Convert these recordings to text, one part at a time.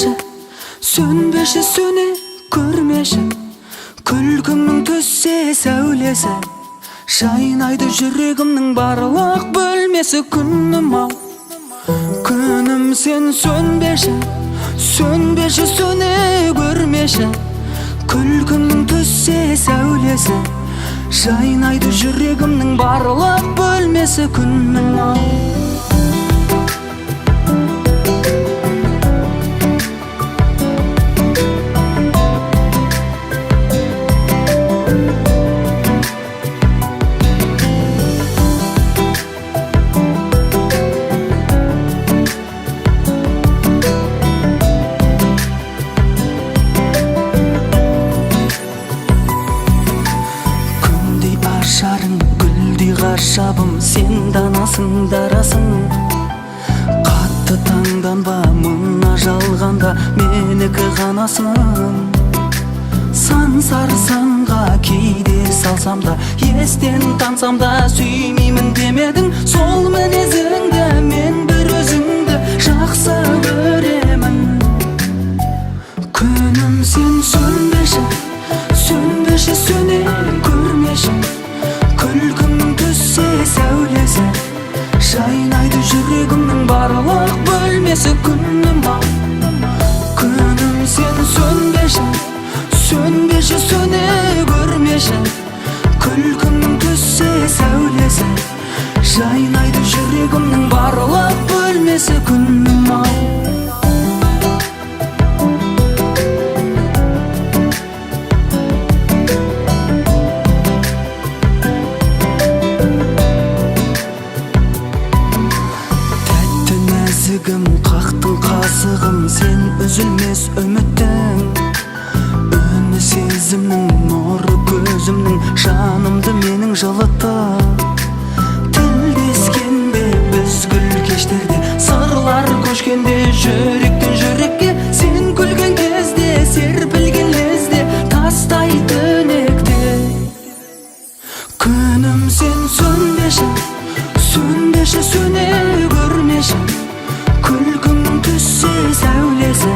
Сөнбеші, сөнбеші, сөне көрмеші. Күлкіңнің түссе сәулесі, жайнайды жүрегімнің барлық бөлмесі. Күнім ау, күнім, сен сөнбеші, сөнбеші, сөне көрмеші. Күлкіңнің түссе сәулесі, жайнайды жүрегімнің барлық бөлмесі. Күнім ау. Күндей ажарың, гүлдей ғажабым, сен данасың, дарасың. Қатты таңданба мына жалғанда, менікі ғанасың. Сан сарсаңға кейде салсам да, естен тансам да, сүймеймін демедің. Сол мінезіңді мен бір өзіңді жақсы көремін. Күнім, сен сөнбеші, сөнбеші, сөне көрмеші. Күлкіңнің түссе сәулесі, жайнайды жүрегімнің барлық бөлмесі. Күнім ау, күнім, сен сөнбеші, сөнбеші, сөне көрмеші. Күлкіңнің түссе сәулесі, жайнайды жүрегімнің барлық бөлмесі. Күнім ау. Тәтті нәзігім, қақтың қазығым, сен үзілмес үміттің үні, сезімнің нұры, көзімнің жанымды менің жылытты. Тілдескенде біз гүл кештерде, сырлар көшкенде жүректен жүрекке, сен күлген кезде, серпілген лезде тастай түнекте. Күнім, сен сөнбеші, сөнбеші, сөне көрмеші. Күлкіңнің түссе сәулесі,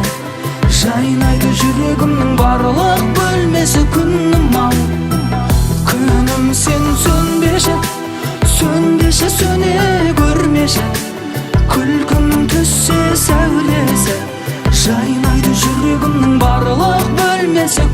жайнайды жүрегімнің барлық бөлмесі. Күнім ау, күнім, сен сөнбеші, сөнбеші, сөне көрмеші. Күлкіңнің түссе сәулесі, жайнайды жүрегімнің барлық бөлмесі.